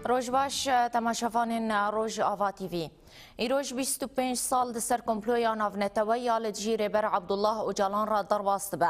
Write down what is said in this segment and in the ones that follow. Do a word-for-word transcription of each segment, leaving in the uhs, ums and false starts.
Roj baş, temaşevanên Rojava T V. Îroj bîst û pênc sal di ser komploya navnetewe ya li dijî Rêber Abdullah Ocalan re derbas dibe.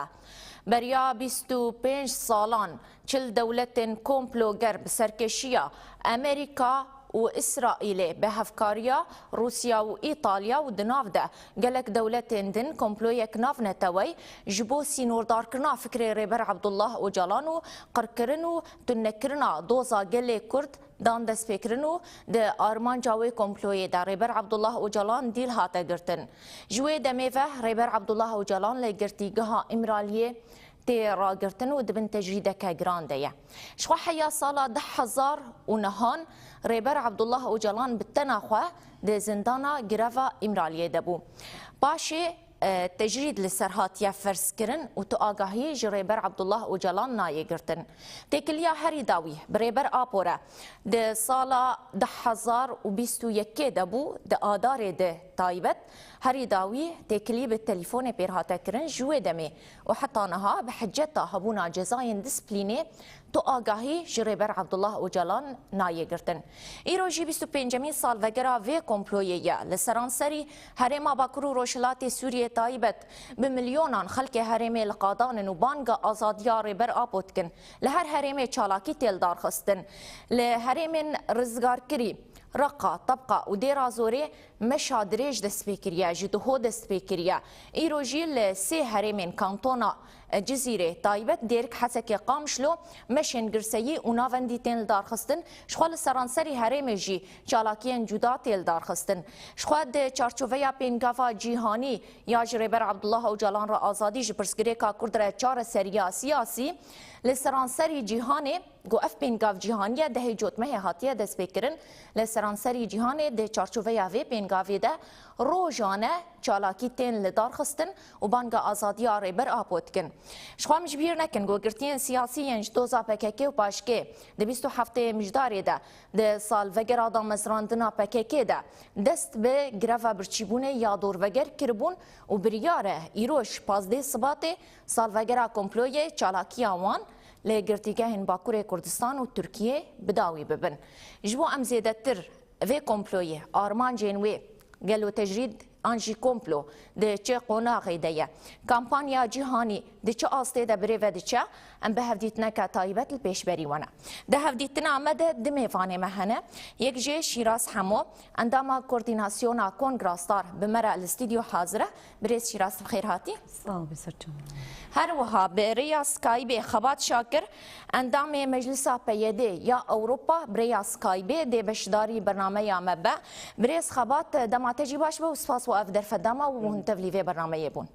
Beriya bîst û pênc salan çil dewletên komploger bi serkêşiya Amerîka û Îsraîlê, bi hevkariya Rûsya û Îtalya û di nav de gelek dewletên din komployek navneteweyî ji bo sînordarkirina fikrê Rêber Abdullah Ocalan û qirkirin û tunekirina doza gelê Kurd dan destpêkirin û di armanca wê komployê de Rêber Abdullah Ocalan dîl hate girtin. Ji wê demê ve Rêber Abdullah Ocalan li girtîgeha Îmraliyê tê ragirtin û di bin tecrîdeke giran de ye. Ji xwe heya sala du hezar û nehan Rêber Abdullah Ocalan bi tena xwe di zindana gireva Îmraliyê de bû. Paşê, e, tecrîd li ser hatiye ferzkirin û tu agahî ji Rêber Abdullah Ocalan nayê girtin. Têkiliya herî dawî bi Rêber Apo re di sala du hezar û bîst û yekê de bû, di Adarê de taybet, herî dawî têkilî bi telîfonê pêr hate kirin ji wê demê û heta niha bi hiceta hebûna cezayên disiplînê tu agahî ji Rêber Abdullah Ocalan nayê girtin. Îro jî bîst û pêncemîn salvegera vê komployê ye. Li seranserî herêma Bakur û Rojhilatê Sûriyê taybet bi milyonan xelkê herêmê li qadan in û banga azadiya Rêber Apo dikin. Li her herêmê çalakî tê lidarxistin. Li herêmên rizgarkirî, Reqa, Tebqa û Dêra Zorê meşa dirêj dest pê kiriye, ji duho dest pê kiriye. Îro jî li sê herêmên kantona Cizîrê taybet, Dêrik, Hesekê, Qamişlo meşên girseyî û navendî tên lidarxistin. Jixwe li seranserî herêmê jî çalakiyên cuda tê lidarxistin. Jixwe di çarçoveya pêngava cîhanî ya ji Rêber Abdullah Ocalan re azadî, ji pirsgirêka Kurd re çareseriya siyasî li seranserî cîhanê, ku ev pêngav cîhanî ye, dehê Cotmehê hatiye destpêkirin. Li seranserî cîhanê di çarçoveya vê pêngavê de rojane çalakî tên lidarxistin û banga azadiya Rêber Apo dikin. Jixwe em ji bîr nekin ku girtiyên siyasî yên ji doza P K K û PAJKê di bîst û heftê Mijdarê de, di salvegera damezrandina P K K de, dest bi greva birçîbûnê ya dorveger kiribûn û biryar e îroj pazdeh Sibatê salvegera komployê çalakiya wan li girtîgehên Bakurê Kurdistan û Tirkiyê bi dawî bibin. Ji bo em zêdetir vê komployê, armancên wê, gelo tecrîd an jî komplo di çi qonaxê de ye? Kampanya cîhanî di çi astê de bi rê ve diçe? Em bi hevdîtineke taybet li pêşberî we ne. Di hevdîtina me de du mêvanê me hene. Yek jê Şîraz Hemo, endama Koordînasyona Kongra Star, bi me re li stûdyo hazir e. Birêz Şîraz, bi xêr hatî. Sağ ol, bi ser çavan. Her wiha bi rêya Skypeê Xebat Şakir, endamê Meclisa P Y D ya Ewropa, bi rêya Skypeê dê beşdarî bernameya me be. Birêz Xebat, dema te jî baş be û spas bo ev derfeta me û hûn tevlî vê bernameyê bûn.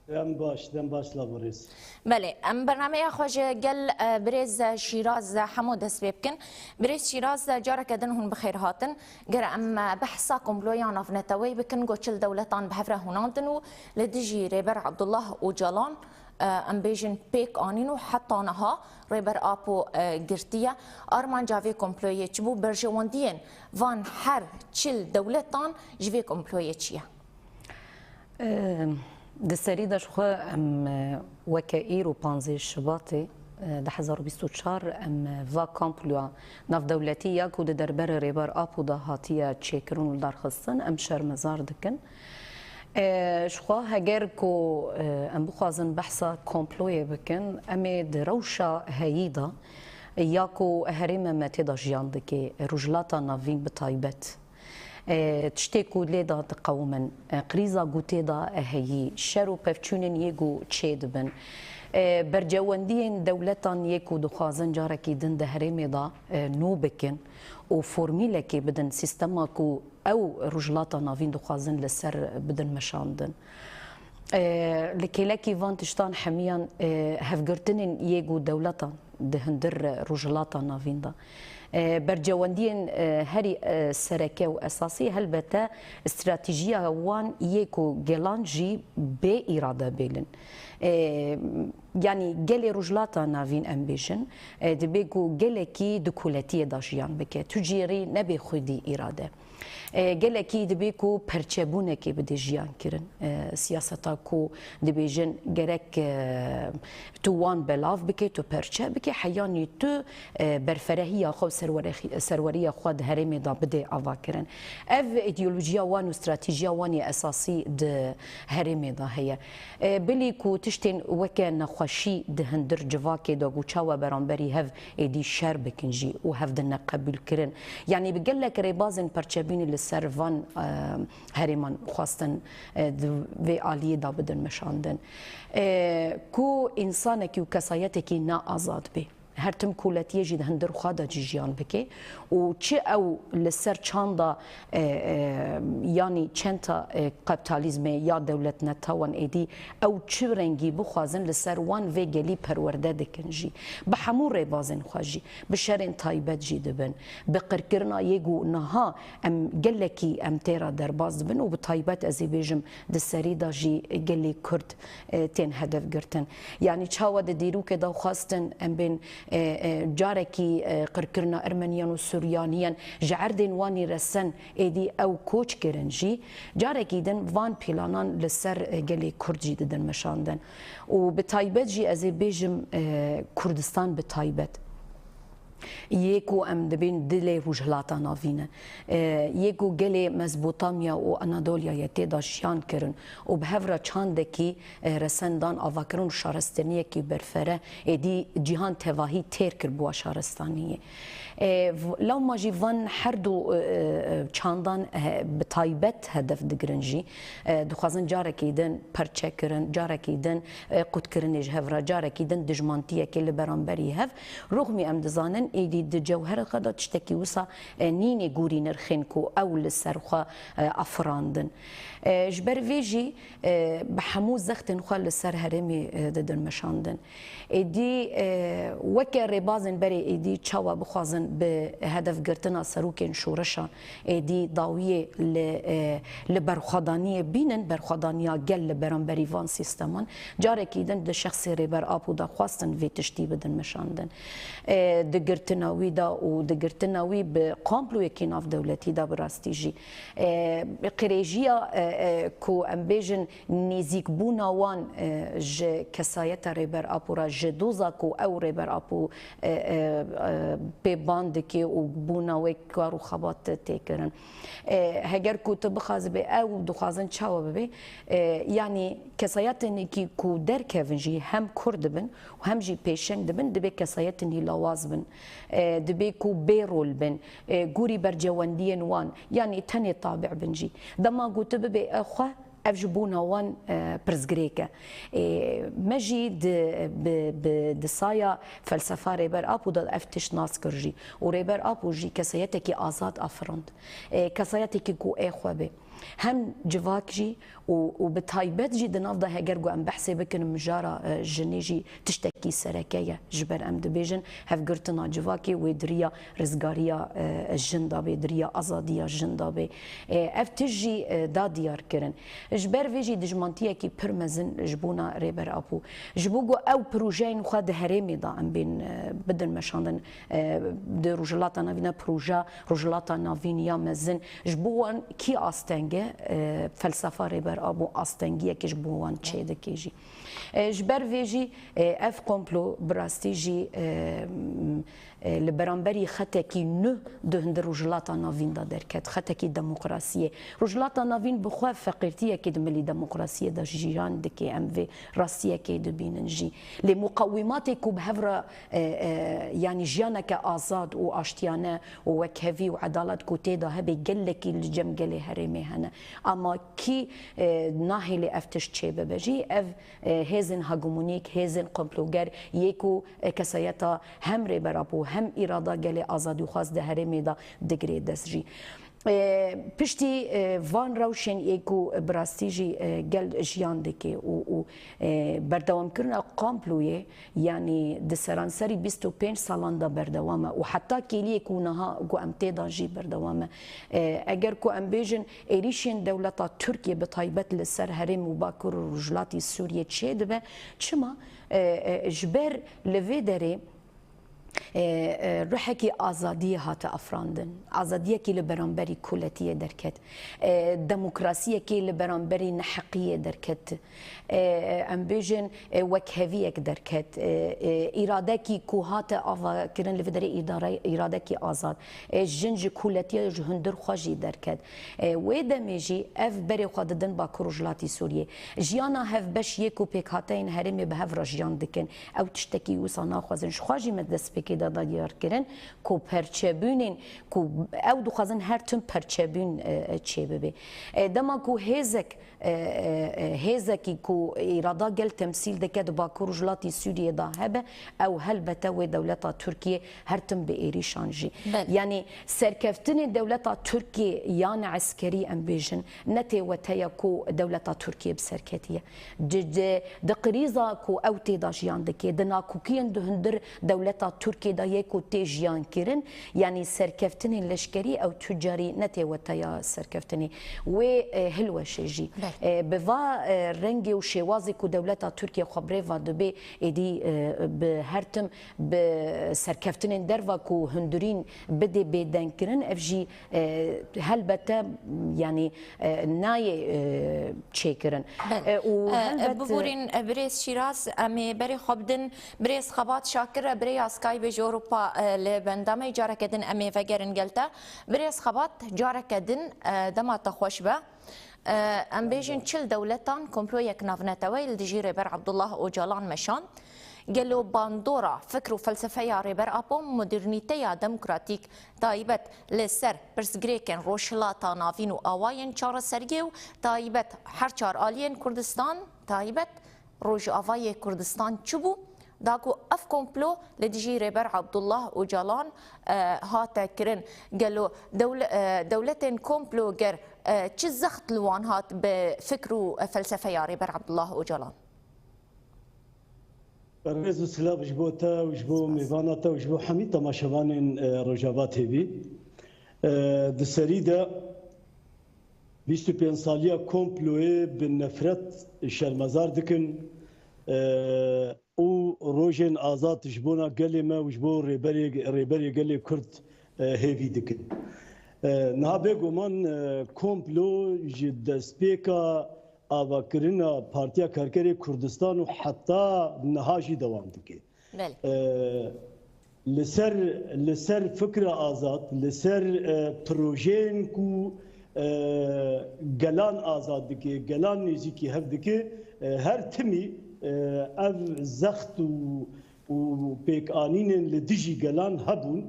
Dem baş, dem baş, la birêz. Belê, em bernameya xwe ji gel, e, birêz Şîraz Hemo dest pê bikin. Birêz Şîraz, careke din hûn bi xêr hatin. Ger em, e, behsa komploya navneteweyî bikin, ku çil dewletan bi hev re hûnandin û li dijî Rêber Abdullah Ocalan, e, em bêjin pêk anîn û heta niha Rêber Apo, e, girtiye. Armanca vê komployê çi bû? Berjewendiyên van her çil dewletan ji vê komployê çi ye? Di serî de ji xwe em, e, weke îro panzdeh Şibatê, e, du hezar û bîst û çar, em, e, va komploya navdewletî ya ku di derberê Rêber Apo de hatiye çêkirin û lidarxistin, em şermezar dikin. E, ji xwe heger ku, e, em bixwazin behsa komployê bikin, em ê di rewşa heyî de ya ku herêma me tê de jiyan dike, Rojhilata Navîn bi taybet, e, tiştê ku lê de diqewimin, e, krîza ku tê de heyî, şer û pevçûnên yê ku çêdibin, e, berjewendiyên dewletan yê ku dixwazin carekî din di herêmê de, e, nû bikin û formîlekê bidin sîstema ku ew Rojhilata Navîn dixwazin li ser bidin meşandin. E, li kêlekî van tiştan hemiyan, e, hevgirtinên yê ku dewletan di hundir Rojhilata Navîn de, e, berjewendiyên, e, herî, e, sereke û esasî helbete stratejiya wan yê ku gelan jî bê îrade bêlin. E, yanî gelê Rojhilata Navîn em bêjin, e, dibê ku gelekî di koletiyê de jiyan bike. Tu jê re nebê xwedî îrade. E, gelekî dibê ku perçebûnekê bide jiyan kirin. E, siyaseta ku dibêjin gerek, e, tu wan belav bike, tu perçe bike, heyanî tu, e, berferehiya xwe û serwerexî-, serweriya xwe di herêmê de bide ava kirin. Ev îdeolojiya wan û stratejiya wan yê esasî di herêmê de heye. E, bilî ku tiştên weke nexweşî di hindir civakê de ku çawa beramberî hev êdî şer bikin jî û hev di neqebûl kirin. Yanî bi gelek rêbazên perçebînî li ser van, e, herêman xwestin, e, di vê aliyê de bidin meşandin. E, ku însanekî û kesayetekî ne azad bê. Her tim koletiyê jî di hindir xwe de jî jiyan bike û çi ew li ser çanda, e, e, yanî çenta, e, kapitalizmê ya dewletneta wan êdî ew çi rengî bixwazin li ser wan vê gelî perwerde dikin jî. Bi hemû rêbazên xwe jî, bi şerên taybet jî dibin. Bi qirkirina yê ku niha em gelekî em tê re derbas dibin û bi taybet ez ê bêjim di serî de jî gelê Kurd, e, tên hedef girtin. Yanî çawa di dîrokê de xwestin em bên, e, e, carekî, e, qirkirina Ermeniyan û Suryaniyan ji erdên wanî resen êdî ew koç kirin jî, carekî din van planan li ser, e, gelê Kurd jî didin meşandin. Û bi taybet jî ez ê bêjim, e, Kurdistan bi taybet. Yê ku em dibên dilê Rojhilata Navîn e. E, yê ku gelê Mezopotamya û Anadolya ye tê de jiyan kirin û bi hev re çandekî, e, resen dan avakirin û şaristaniyekî berfere êdî cîhan tevahî têr kir bi wa şaristaniyê. E, v-, lewma jî van her du, e, e, çandan, e, bi taybet hedef digirin jî. E, dixwazin carekî din perçe kirin, carekî din, e, qutkirinê ji hev re, carekî din dijmantiyekê li beramberî hev. Rûxmî em dizanin, êdî di cewhera xwe de tiştekî wisa, e, nînê gorî nirxên ku ew li ser xwe, e, afirandin. E, ji ber vê jî, e, bi hemû zextên xwe li ser herêmê, e, didin meşandin. Êdî, e, weke rêbazên berê êdî çawa bixwazin bi hedefgirtina serokên şoreşa êdî dawiyê li, e, li berxwedaniyê bînin, berxwedaniya gel li beramberî van sîsteman. Carekî din di şexsê Rêber Apo de xwestin vê tiştî bidin meşandin. E, di girtina wî de û di girtina wî bi komployekî navdewletî de bi rastî jî, e, qirêjiya, e, e, ku em bêjin nêzîkbûna wan, e, ji kesayeta Rêber Apo re, ji doza ku ew Rêber Apo, e, e, e, pê ban dike û bona wê kar û xebat tê kirin. E, heger ku tu bixwazibê, ew dixwazin çawa bibe? E, yanî kesayetinekî ku derkevin jî hem kûr dibin û hem jî pêşeng dibin, dibê kesayetên hîlawaz bin. E, dibê ku bê rol bin. E, gorî bercewendiyên wan, yanî tenê tabi bin jî. Dema ku tu bibê, e, xwe, ev ji bona wan, e, pirsgirêk e. E, me jî di, bi, bi, di saya felsefa Rêber Apo de ev tişt nas kir jî. Û Rêber Apo jî kesayetekî azad afirand. E, kesayetekî ku ê xwe bê. Hem civak jî û, û bi taybet jî di nav de heger ku em behsê bikin mijara, e, jinê jî tiştekî sereke ye. Ji ber em dibêjin hevgirtina civakê wê di riya rizgariya, e, jin de bê, di riya azadiya jin de bê. E, ev tişt jî, e, da diyar kirin. Ji ber vê jî dijmantiyekî pir mezin ji bona Rêber Apo. Ji bo ku ew projeyên xwe di herêmê de em bên, e, bidin meşandin, e, di Rojhilata Navîn de proje Rojhilata Navîn ya mezin ji bo wan kî asteng e, e, felsefa Rêber Apo astengiyekê ji bo wan çêdike jî. E, ji ber vê jî, e, ev komplo bi rastî jî, e, m, e, li beramberî xetekî nû di hundir Rojhilata Navîn de derket, xetekî demokrasiyê. Rojhilata Navîn bi xwe feqîrtiyekê di milî demokrasiyê de jiyan dike, em vê rastiyekê dibînin jî. Lê muqewîmatê ku bi hev re, e, e, yanî jiyaneke azad û aştiyane û wekhevî û edalet ku tê de hebe gelekî li cem gelê herêmê hene. Ama kî, e, nahêlê ev tişt çêbibe jî, ev, e, hêzên hegemonîk, hêzên komploger yê ku, e, kesayeta hem Rêber Apo hem îrada gelê azadîxwaz di herêmê de digirê dest jî. E, piştî, e, van rewşên yê ku bi rastî jî, e, gel jiyan dike û, û, e, berdewamkirina komployê, yanî di seranserî bîst û pênc salan de berdewam e û heta kêliyê ku niha ku em tê de jî berdewam e. E, eger ku em bêjin êrîşên dewleta Tirkiyê bi taybet li ser herêm û Bakur û Rojhilatî Sûriyê çêdibe, çima? E, e, ji ber li vê derê E, e, ruhekî azadiyê hate afirandin. Azadiyekî li beramberî koletiyê derket. E, demokrasiyekî li beramberî neheqiyê derket. E, em bêjin, e, wekheviyek derket. E, e, îradekî ku hate avakirin li vê derê îdare, îradekî azad. E, jin ji koletiya ji hundir xwe jî derket. E, wê demê jî ev berê xwe didin Bakur Rojhilatî Sûriyê. Jiyana hevbeş yê ku pêkhateyên herêmê bi hev re jiyan dikin. Ew tiştekî wisa naxwazin. Ji xwe jî me destpêkê de da diyar kirin ku perçebûnên ku ew dixwazin her tim perçebûn, e, e, çêbibe. E, dema ku hêzek, e, e, e, hêzekî ku îrada gel temsîl dike di Bakur Rojhilatî Sûriyê de hebe, ew helbete wê dewleta Tirkiyê her tim bi êrîşan jî. Belê. Yanî serkeftinên dewleta Tirkiyê yan eskerî em bêjin, ne tê weteya ku dewleta Tirkiyê bi ser ketiye. Di, di, di krîza ku ew tê de jiyan dike, di nakokiyên di hundir dewleta Tirkiyê de yê ku tê jiyan kirin, yanî serkeftinên leşkerî ew tu carî ne tê weteya serkeftinê. Wê, e, hilweşe jî. Belê. E, bi va, e, rengê û şêwazê ku dewleta Tirkiye xwe bi rê ve dibe, êdî, e, bi her tim bi serkeftinên derva ku hundirîn bidê bêdengkirin, ev jî, e, helbete, yanî, e, nayê, e, çêkirin. Belê. E, û E, helbet, e, biborîn, e, birêz Şîraz, em ê berê xwe bidin birêz Xebat Şakir re, bi rêya Skypeê ji Ewropa, e, li benda me, careke din em ê vegerin gel te. Birêz Xebat, careke din, e, dema te xweş be. E, em bêjin çil dewletan komployek navneteweyî li dijî Rêber Abdullah Ocalan meşand. Gelo bandora fikr û felsefeya Rêber Apo modernîteya demokratîk taybet li ser pirsgirêkên Rojhilata Navîn û awayên çareseriyê û taybet her çar aliyên Kurdistan, taybet Rojavayê Kurdistan çi bû? Da ku ev komplo li dijî Rêber Abdullah Ocalan, e, hate kirin. Gelo dewle-, e, dewletên komploger, e, çi zext li wan hat bi fikr û felsefeya Rêber Abdullah Ocalan? Rêz û silav ji bo te û ji bo mêvana te û ji bo hemî temaşevanên, e, Rojava T V. E, di serî de bîst û pênc saliya komployê bi nefret şermezar dikin, e, û rojên azad ji bona gelê me û ji bo rêberê, rêberê gelê Kurd, e, hêvî dikin. E, niha bêguman, e, komplo ji destpêka avakirina Partiya Karkerê Kurdistan û heta niha jî dewam dike. Belê. E, li ser, li ser fikra azad, li ser, e, projeyên ku, e, gelan azad dike, gelan nêzîkî hev dike, e, her timî, e, ev zext û, û pêkanînên li dijî gelan hebûn.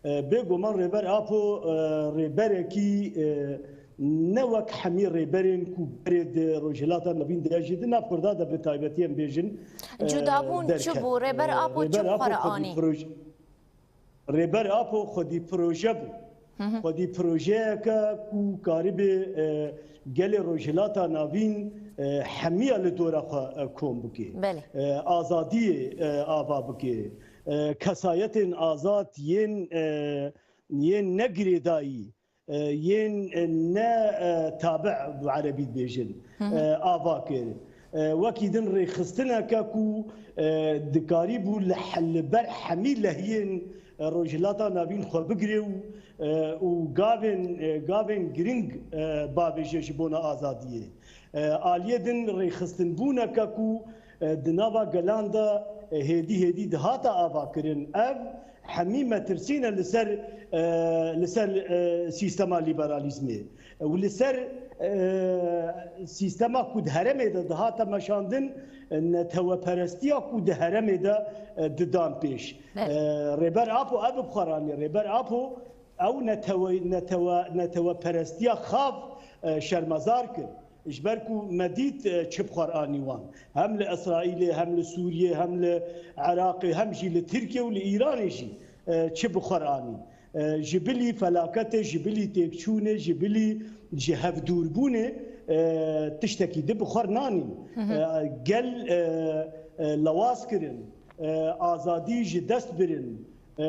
E, bêguman Rêber Apo, e, rêberekî, e, ne wek hemî rêberên ku berê di Rojhilata Navîn de ya jî di nav Kurda de bi taybetî em bêjin, e, Cudabûn çi derket. Bû? Rêber E, Apo çi Rêber Apo xwe re xwedî anî? Proj-, Rêber Apo xwedî proje bû. Hı hı. Xwedî projeyeke ku karibê, e, gelê Rojhilata Navîn, e, hemiya li dora xwe, e, kom bike. Belê. E, azadiyê, e, ava bike. E, kesayetên azad yên, e, yên ne girêdayî, e, yên, e, ne, e, tabi bi erebî dibêjin, Hı hı. e, ava kir. E, wekî din rêxistineke ku, e, dikarîbû li he-, li ber hemî lehiyên, e, Rojhilata Navîn xwe bigire û, e, û gavên, e, gavên giring, e, bavêje ji bona azadiyê. E, aliyê din rêxistinbûneke ku, e, di nava gelan de, e, hêdî hêdî dihata avakirin. Ev hemî metirsîne li ser, e, li ser, e, sîstema lîberalîzmê. Û li ser, e, sîstema ku di herêmê de dihate meşandin, e, neteweperestiya ku di herêmê de, e, didan pêş. Evet. E, Rêber Apo ev bi xwe ranî. Rêber Apo ew netewe-, netewe-, neteweperestiya xav, e, şermezar kir. Ji ber ku me dît, e, çi bi xwe re anî wan. Hem li Îsraîlê, hem li Sûriyê, hem li Iraqê, hem jî li Tirkiye û li Îranê jî, e, çi bi xwe re anî. E, ji bilî felaketê, ji bilî têkçûnê, ji bilî ji hevdûrbûnê, e, tiştekî di bi xwe re nanîn. Hı hı. E, gel, e, e, lewaz kirin, e, azadî ji dest birin, e,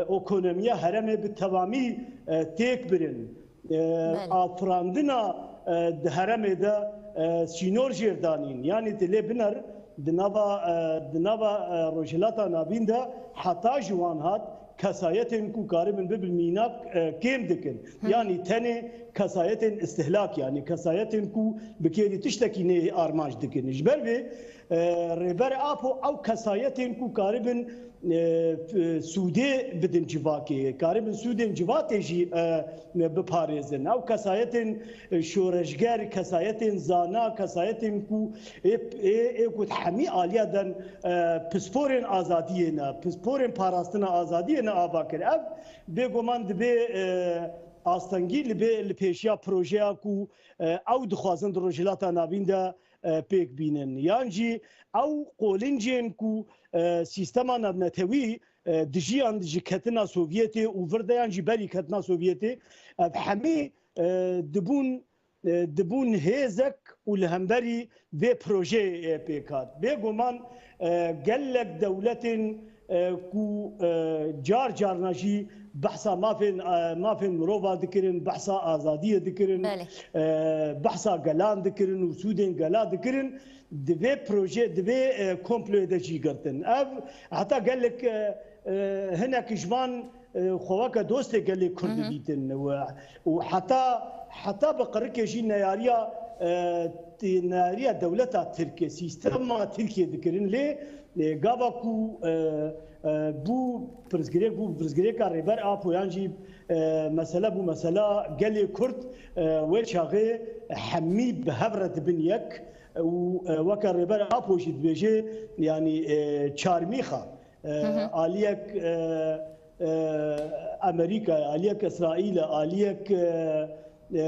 ekonomiya herêmê bi tevamî, e, têk birin. E, Belê. Afirandina, e, di herêmê de, e, sînor jêr danîn. Yanî tu lê biner, Di nava, e, di nava, e, Rojhilata Navîn de heta ji wan hat kesayetên ku karibin bibin mînak, e, kêm dikin. Yanî tenê kesayetên istihlak, yanî kesayetên ku bi kêrî tiştekî nê armanc dikin. Ji ber vê, e, Rêber Apo ew kesayetên ku karibin, e, f-, sûdê bidin civakê, karibin sûdên civatê jî, e, biparêzin. Ew kesayetên, e, şoreşger, kesayetên zana, kesayetên ku ê, ê, ê ku hemî aliya den, e, pisporên azadiyê ne, pisporên parastina azadiyê ne ava kir. Ev bêguman dibê, e, astengî li bê, li pêşiya projeya ku, e, ew dixwazin di Rojhilata Navîn de, e, pêk bînin. Yan jî ew qolincên ku, e, sîstema navnetewî, e, dijiyan ji ketina Sovyetê û vir de yan jî berî ketina Sovyetê, ev hemî, e, dibûn, e, dibûn hêzek û li hemberî vê projeyê, e, pêk hat. Bêguman, e, gelek dewletên, e, ku, e, car carna jî behsa mafên, e, mafên mirova dikirin, behsa azadiyê dikirin, Belê. e, behsa gelan dikirin û sûdên gela dikirin, di vê proje, di vê, e, komployê de jî girtin. Ev heta gelek, e, e, hinek ji van, e, xwe weke dostê gelê Kurd Hı hı. didîtin û, û heta, heta bi qirikê jî neyariya, e, tê-, neyariya dewleta Tirkê, sîstema Tirkê dikirin. Lê, e, gava ku, e, e, bû pirsgirêk, bû pirsgirêka Rêber Apo yan jî, e, mesele bû mesela gelê Kurd, e, wê çaxê hemî bi hev re dibin yek û, e, weke Rêber Apo jî dibêje, yanî, e, çarmîxa, e, Hı hı. aliyek, e, e, Amerîka, aliyek Îsraîl e, aliyek, e, e, e,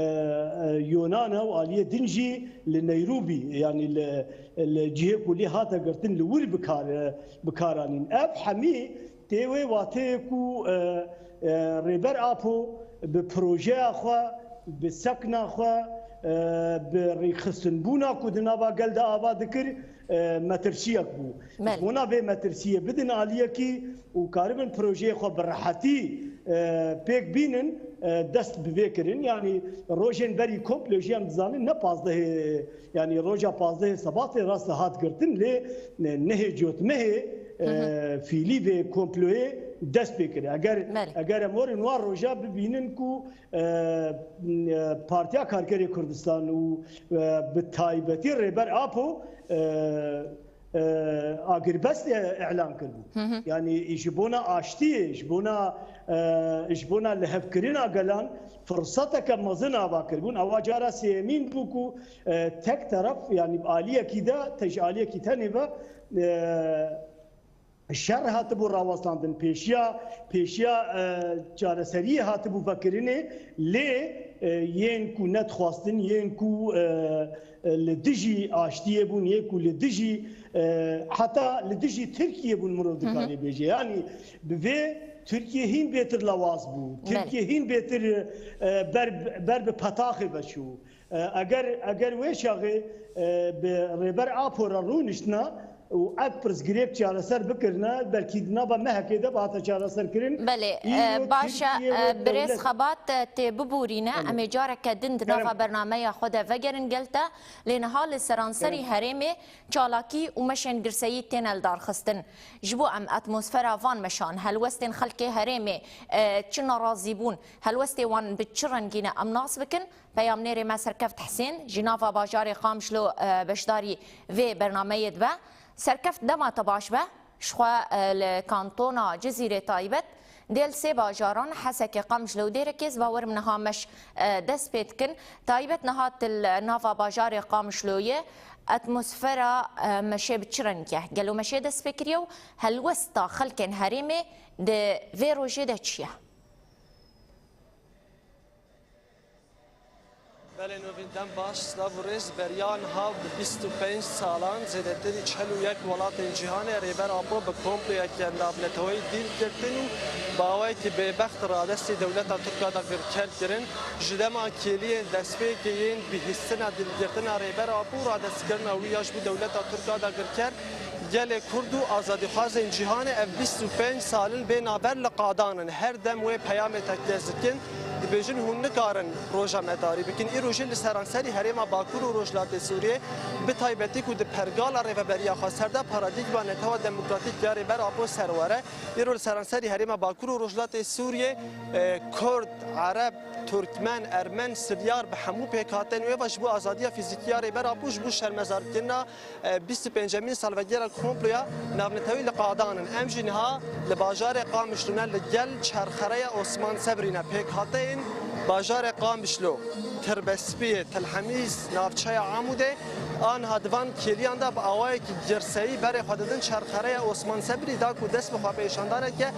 Yonan e û aliyê din jî li Neyrobi, yanî li, li cihê ku lê hate girtin li wir bi kar, e, bi kar anîn. Ev hemî tê wê wateyê ku, e, e, Rêber Apo bi projeya xwe, bi sekna xwe, e, bi rêxistinbûna ku di nava gel de ava dikir, e, metirsiyek bû. Belê. Ji bona vê metirsiyê bidin aliyekî û karibin projeyê xwe bi rehetî, e, pêk bînin, e, dest bi vê kirin. Yanî rojên berî komplo jî em dizanin ne pazdehê, yanî roja pazdehê Sebatê rast hat girtin, lê ne-, nehê Cotmehê, e, Hı hı. fîlî vê komployê dest pê kir. Eger, Belê. eger em werin wan roja bibînin ku, e, e, Partiya Karkerê Kurdistan û, e, bi taybetî Rêber Apo, e, e, agirbest, e, îlan kiribû. Hı hı. Yanî ji bona aştiyê, ji bona, e, ji bona lihevkirina gelan firseteke mezin ava kiribûn. Ewa cara sêyemîn bû ku, e, tek teref, yanî aliyekî de, te ji aliyekî tenê ve, e, şer hatibû rawestandin, pêşiya, pêşiya, e, çareseriyê hatibû vekirinê, lê, e, yên ku nedixwastin, yên ku, e, e, li dijî aştiyê bûn, yên ku li dijî, e, heta li dijî Tirkiyê bûn, mirov Hı hı. dikarê bêje. Yanî bi vê Tirkiye hîn bêtir lawaz bû. Belê. Tirkiye hîn bêtir, e, ber, ber bi petaxê ve çû. E, eger, eger wê çaxê, e, bi Rêber Apo re rûniştine û ev pirsgirêk çareser bikirine, belkî di nava mehekê de bihate çareserkirin. Belê, e, Îro baş e, Tirkiye e, wê birêz dewlet Xebat, e, tê bibûrîne. Belê. Em ê careke din di Kerem. nava bernameya xwe de vegerin gel te, lê niha li seranserî Kerem. herêmê çalakî û meşên girseyî têne lidarxistin. Ji bo em atmosfera van meşan, helwestên xelkê herêmê, e, çi nerazîbûn, helwestê wan bi çi rengî ne, em nas bikin. Peyamnêrê me Serkeft Hisên ji nava bajarê Qamişlo, e, beşdarî vê bernameyê dibe. Serkeft, dema te baş be. Ji xwe, e, li kantona Cizîrê taybet dê li sê bajaran Hesekê, Qamişlo û Dêrikê, ez bawerim niha meş, e, dest pê dikin. Taybet niha tu li nava bajarê Qamişloyê, atmosfera, e, meşê bi çi rengî ye? Gelo meşê dest pê kiriye û helwesta xelkên herêmê di vê rojê de çi ye? Belê Novîn, dem baş, silav û rêz. Beriya niha bi bîst û pênc salan zêdetirî çil û yek welatên cîhanê Rêber Apo bi komployeke navneteweyî dîl girtin û bi awayekî bêbext radestî dewleta Tirk a dagirker kirin. Ji dema kêliyên destpêkê yên bihîstina dîlgirtina Rêber Apo û radestkirina wî ya ji bo dewleta Tirk a dagirker, gelê Kurd û azadîxwazên cîhanê ev bîst û pênc sal in bê navber li qadan in. Her dem wê peyamê tekez dikin. Di Bêjin hûn nikarin roja me tarî bikin. Îro jî li seranserî herêma Bakur û Rojhilatê Sûriyê, bi taybetî ku di pergala Rêveberiya Xweser de paradîgma Netewa Demokratîk ya Rêber Apo serwere, îro li seranserî herêma Bakur û Rojhilatê Sûriyê, e, Kurd, Ereb, Turkmen, Ermen, Siryar bi hemû pêkhateyên wê ve ji bo azadiya fîzîkî ya Rêber Apo ji bo şermezarkirina e, bîst û pêncemîn salvegera komploya navnetewî li qadan in. Em jî niha li bajarê Qamişlo ne, li gel çarxereya Osman Sebrî ne. Pêkhateyên bajarê Qamişlo, Tirbespiyê, Tilhemîs, navçeya Amûdê, aniha di van kêliyan de bi awayekî girseyî berê xwe didin çarxereya Osman Sebrî da ku dest bi xwepêşandaneke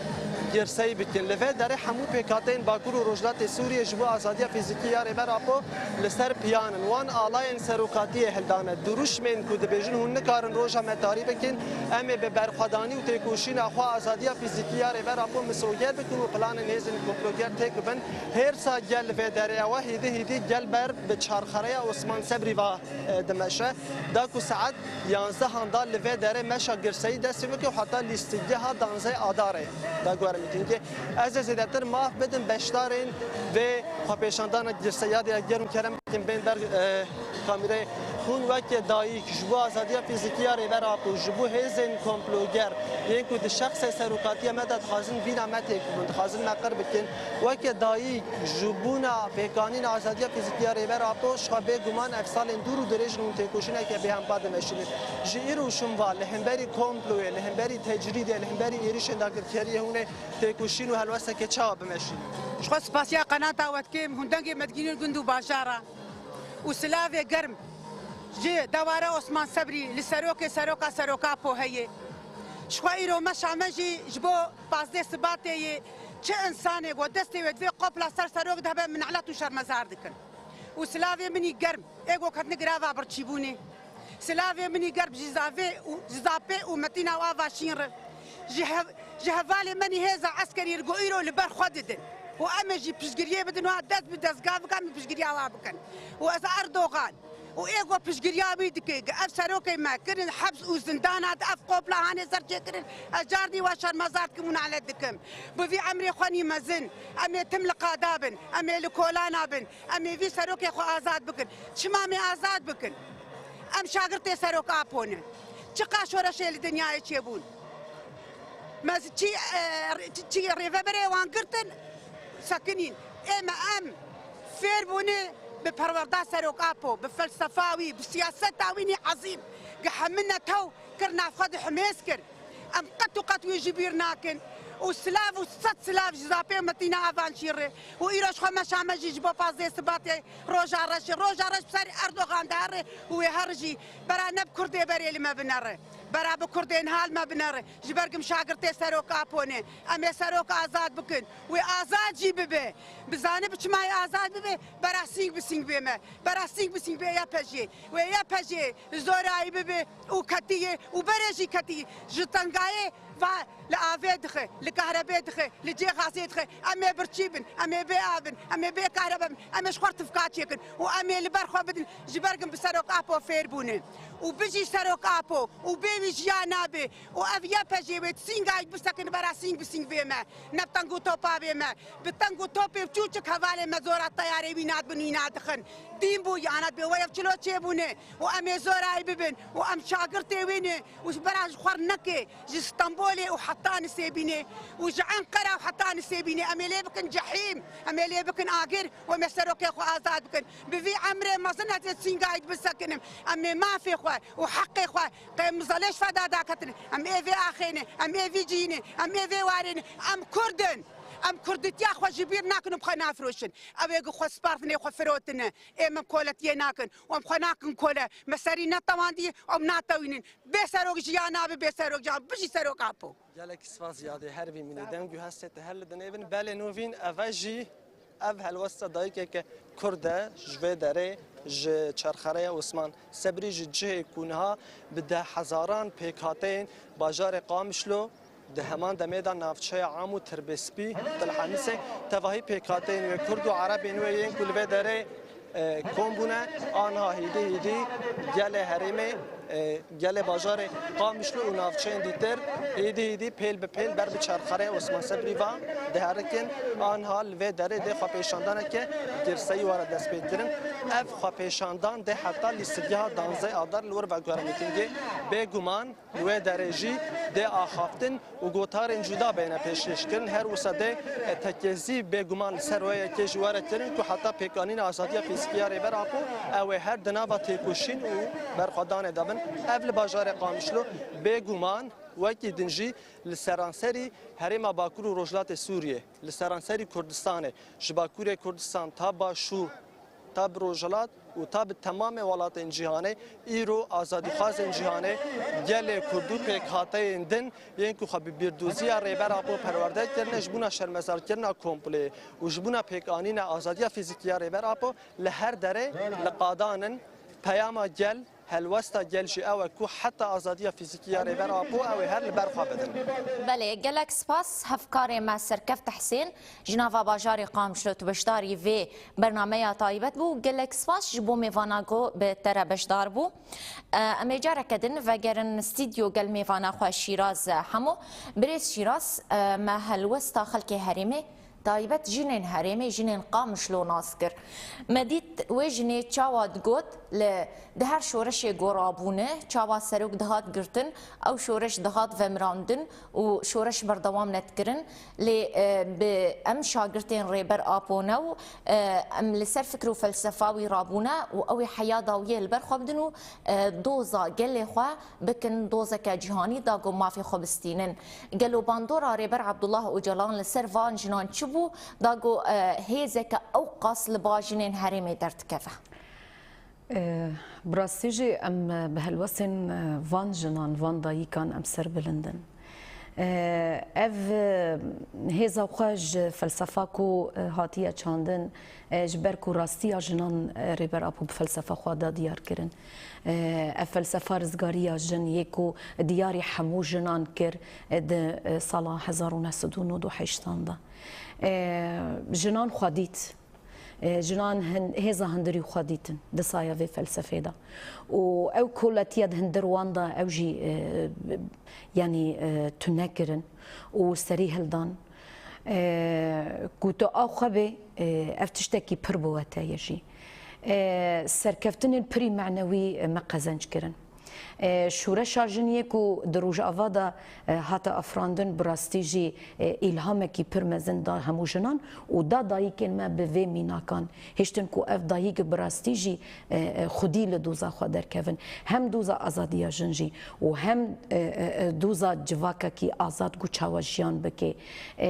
girseyî bikin. Li vê derê hemû pêkhateyên Bakur û Rojhilatê Sûriyê ji bo azadiya fîzîkî ya Rêber Apo li ser piyan in. Wan alayên serokatiyê hildane. Dirûşmên ku dibêjin hûn nikarin roja me tarî bikin, em ê bi berxwedanî û têkoşîna xwe azadiya fîzîkî ya Rêber Apo misoger bikin û planên hêzên komploger têk bibin. Hêrsa gel li vê derê ew e, hêdî hêdî gel ber bi çarxereya Osman Sebrî va, e, dimeşe. Da ku saet yanzdehan da li vê derê meşa girseyî dest pê bike û heta lîstikgeha danzdeh Adarê da guhere mîtîngê. Ez ê zêdetir maf bidim beşdarên vê xwepêşandana girseya de, germ kerem bikin bên ber, e, kamîrê. Hûn weke dayik ji bo azadiya fîzîkî ya Rêber Apo, ji bo hêzên komploger yên ku di şexsê serokatiya me de dixwazin vîna me têk bibin, dixwazin me qir bikin, weke dayik ji bona pêkanîna azadiya fîzîkî ya Rêber Apo, ji xwe bêguman ev salên dûr û dirêj in hûn têkoşîneke bêhempa dimeşînin. Ji îro û şûn va li hemberî komployê, li hemberî tecrîdê, li hemberî êrişên dagirkeriyê hûn ê têkoşîn û helwesteke çawa bimeşînin? Ji xwe spasiya qenata we dikim, hûn dengê me digihînin gund û bajara û silavê germ ji dewara Osman Sebrî li serokê seroka seroka Apo heye. Ji xwe îro meşa me jî ji bo pazdeh Sibatê yê. Çi însanê ku destê wê divê qopla ser serok de hebe, minalet û şermezar dikin. Û silavê min î germ ê ku ketine girava birçîbûnê. Silavê min î germ ji zavê û ji zapê û metîna û ava şîn re. Ji hev-, ji hevalê min î hêza eskerî re ku îro li ber xwe didin. Û em ê jî piştgiriyê bidin, wa dest bi destga bikin, em ê piştgiriya wa bikin. Û ez Erdogan û ê ku piştgiriya wî dike, ku ev serokê me kirin heps û zindana de, ev qopla hanê ser çêkirin, ez cardî we şermezar dikim û nalet dikim. Bi vî emrê xwe nî mezin, em ê tim li qada bin, em ê li kolana bin, em ê vî serokê xwe azad bikin. Çima em ê azad bikin? Em şagirtê serok Apo ne. Çiqa şoreşê li dinyayê çêbûn? Me çî, e, çî rêveberê wan girtin, sekinîn. Ê me em fêr bûne bi perwerda serok Apo, bi felsefa wî, bi siyaseta wî nî ezîm. Gi hemine tew kir, nav xwe dihimêz kir. Em qet û qet wî ji bîr nakin. Û silav û sed silav ji zapê û metîna avan şîr re. Û îro ji xwe meşa me jî ji bo pazdeh Sibatê roja reş e. Roja reş bi serî Erdogan dihere û wê here jî bera ne bi Kurdê berê li me binere. Bera bi Kurdên hal me binere. Ji ber ku em şagirtê serok Apo ne. Em ê serok azad bikin. Wê azad jî bibe. Bizane bi çima yê azad bibe? Bera sîng bi sîng bê me. Bera sîng bi sîng bê Y P G. Wê Y P G zorayî bibe û ketiye û berê jî ketiye. Ji tengayê va li avê dixe, li kahrebê dixe, li cê gazê dixe. Em ê birçî bin, em ê bê av bin, em ê bê kahrebe bin, em ê ji xwe re tifka çêkin û em ê li ber xwe bidin. Ji ber ku em bi serok Apo fêr bûne. Û bijî serok Apo û bê wî jiyan nabe. Û ev Y P G wê sîngayî bisekine, bera sîng bi sîng bê me. Ne bi teng û topa bê me. Bi teng û topê çûçik hevalê me zora teyarê wî nadibin, wî nadixin. Dîn bû, ya nadibê, we ev çilo çêbûne. Û em ê zorayî bibin. Û em şagirtê wê ne. Û ji bera ji xwe re neke. Ji Stenbolê û heta Nisêbînê. Û ji Enqera û heta Nisêbînê. Em ê lê bikin cehîm. Em ê lê bikin agir. Û em ê serokê xwe azad bikin. Bi vî emrê mezin ez ê sîngayî bisekinim. Em ê mafê xwe û heqê xwe qê mizelê ji feda daketin. Em ê vê axê ne. Em ê vî cihî ne. Em ê vê warê ne. Em Kurd in. Em kurditiya xwe ji bîr nakin û bi xwe nafiroşin. Ew ê ku xwe spartine, xwe firotine. Ê em koletiyê nakin. Û em xwe nakin kole. Me serî netewandî, em natewînin. Bê serok jiyan nabe, bê serok jiyan. Bijî serok Apo. Gelek spas Ziyadê, her bî minî. Sağ ol. Deng û hestê te her li dinê bin. Belê Novîn, ev e jî, ev helwesta dayikeke Kurd e, ji vê derê, ji Çarxereya Osman Sebrî, ji cihê ku niha bi deh hezaran pêkhateyên bajarê Qamişlo, di heman demê de navçeya Am û Tirbêspî, Tilhemisê, tevahî pêkhateyên wê Kurd û Erebên wê yên ku li vê derê, e, kom bûne, aniha hêdî hêdî gelê herêmê E, gelê bajarê Qamişlo û navçeyên dîtir êdî êdî pêl bi pêl ber bi çarxerê Osman Sebrî ve diherikin. Anha li vê derê dê xwepêşandaneke girseyî were destpêkirin. Ev xwepêşandan dê heta lîstigeha danzdeh adar li wir veguhere mîtingê. Bêguman li wê derê jî dê axaftin û gotarên cuda bêne pêşkêşkirin. Her wisa dê, e, tekezî bêguman li ser wê yekê jî were kirin ku heta pêkanîna azadiya fîzîkî ya Rêber Apo, ew ê her di nava têkoşîn û berxwedanê de bin. Ev li bajarê Qamişlo bêguman wekî din jî li seranserî herêma Bakur û Rojhilatê Sûriyê, li seranserî Kurdistanê, ji Bakurê Kurdistan ta Başûr, ta bi Rojhilat û ta bi temamê welatên cîhanê, îro azadîxwazên cîhanê, gelê Kurd û pêkhateyên din yên ku xwe bi bîrdoziya Rêber Apo perwerde kirine, ji bona şermezarkirina kompleyê û ji bona pêkanîna azadiya fîzîkî ya Rêber Apo li her derê li qadan in. Peyama gel, helwesta gel jî ew e ku heta azadiya fîzîkî ya Rêber Apo ew ê her li ber xwe bidin. Belê, gelek spas hevkarê me Serkeft Hesên, ji nava bajarê Qamişlo tu beşdarî vê bernameya taybet bû. Gelek spas ji bo mêvana ku bi te re beşdar bû. E, em ê careke din vegerin stûdyo gel mêvana xwe Şîraz Hemo. Birêz Şîraz, e, me helwesta xelkê herêmê, taybet jinên herêmê, jinên Qamişlo nas kir. Me dît wê jinê çawa digot, li, di her şoreşê ku rabûne, çawa serok dihat girtin, ew şoreş dihat vemirandin û şoreş berdewam nedikirin. Lê, e, bi em şagirtên Rêber Apo ne û, e, em li ser fikr û felsefa wî rabûne û ew ê heya dawiyê li ber xwe bidin û, e, doza gelê xwe bikin dozeke cîhanî da ku mafê xwe bistînin. Gelo bandora Rêber Abdullah Ocalan li ser van jinan çi bû, da ku, e, hêzeke ew qas li ba jinên herêmê derdikeve? E, bi rastî jî em, e, bi helwestên, e, van jinan, van dayîkan em serbilind in. E, ev, e, hêza xwe ji felsefa ku, e, hatiye çandin, e, ji ber ku rastiya jinan, e, Rêber Apo bi felsefa xwe da diyar kirin. E, ev felsefa rizgariya jin yê ku diyarî hemû jinan kir, e, di, e, sala hezar û neh sed û nod û heştan de. E, jinan xwe dît. E, jinan hin-, hêza hundirî xwe dîtin di saya vê felsefê de. Û ew koletiya di hundir wan de ew jî, e, yanî, e, tune kirin û serî hildan. E, ku tu a xwe bê, e, ev tiştekî pir bi we te ye jî. E, serkeftinên pirî menewî, e, me qezenc kirin. E, şoreşa jin yê ku di Rojava de, e, hate afirandin, bi rastî jî, e, îlhamekî pir mezin da hemû jinan û da dayikên me bi vê mînakan hiştin ku ev dayik bi rastî jî, e, e, xwedî li doza xwe derkevin. Hem doza azadiya jin jî û hem, e, e, e, doza civakekî azad ku çawa jiyan bike. E,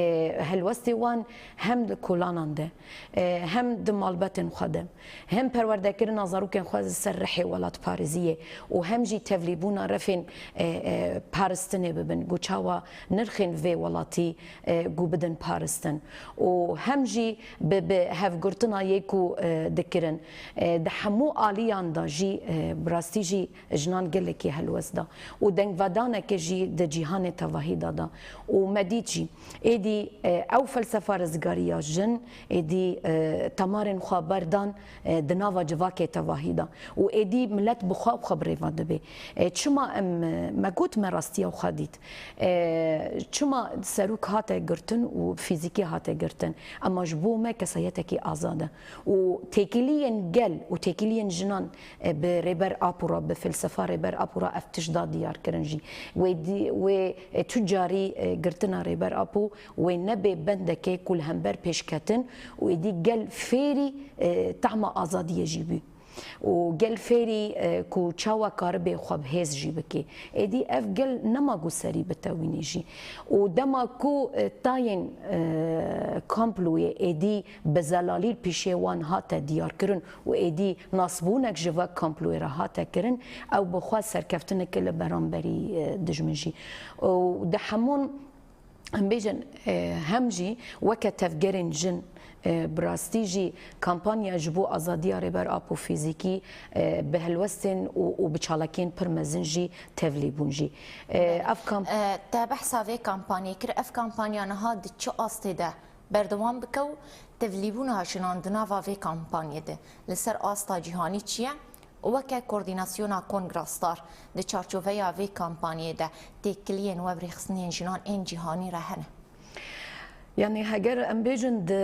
helwestê wan hem di kolanan de, e, hem di malbetên xwe de, hem perwerdekirina zarokên xwe li ser rihê welatparêziyê û hem jî tevlîbûna refên, e, e, paristinê bibin, ku çawa nirxên vê welatî, e, ku bidin paristin û hem jî bi, bi hevgirtina yê ku, e, dikirin. E, di hemû aliyan de jî, e, bi rastî jî jinan gelekî helwest da û dengvedaneke jî di cîhanê tevahî de da. Û me dît jî, êdî, e, ew felsefa rizgariya jin, êdî, e, temarên xwe berdan, e, di nava civakê tevahî de. Û êdî milet bi xwe û xwe bi rêva dibe. E, çima em, e, me got me rastiya xwe dît? E, çima serok hate girtin û fîzîkî hate girtin? Ema ji bo me kesayetekî azad e. Û têkiliyên gel û têkiliyên jinan, e, bi Rêber Apo re, bi felsefa Rêber Apo re ev tişt da diyar kirin jî. Wê dî-, wê, e, tu carî, e, girtina Rêber Apo wê nebe bendekê ku li hember pêşketin û êdî gel fêrî, e, tahma azadiyê jî bî. Û gel fêrî, e, ku çawa karibê xwe bi hêz jî bike. Êdî ev gel nema ku serî bitewînî jî. Û dema ku, e, tayên, e, komployê êdî bi zelalî pîşê wan hate diyarkirin û êdî nasbûnek ji ve komployê re hate kirin, ew bi xwe serkeftineke li beramberî, e, dijmin jî. Û di hemûn, em bêjin, e, hem jî weke tevgerên jin, e, bi rastî jî kampanya ji bo azadiya Rêber Apo fîzîkî, e, bi helwestên û, û bi çalakiyên pir mezin jî tevlî bûn jî. E, ev kamp- E, te behsa vê kampanyê kir. Ev kampanya niha di çi astê de berdewam bike û tevlîbûna jinan di nava vê kampanyê de li ser asta cîhanî çi ye? Weke Koordînasyona Kongra Star, di çarçoveya vê kampanyê de têkiliyên we bi rêxistinên jinan ên cîhanî re hene? Yanî heger em bêjin di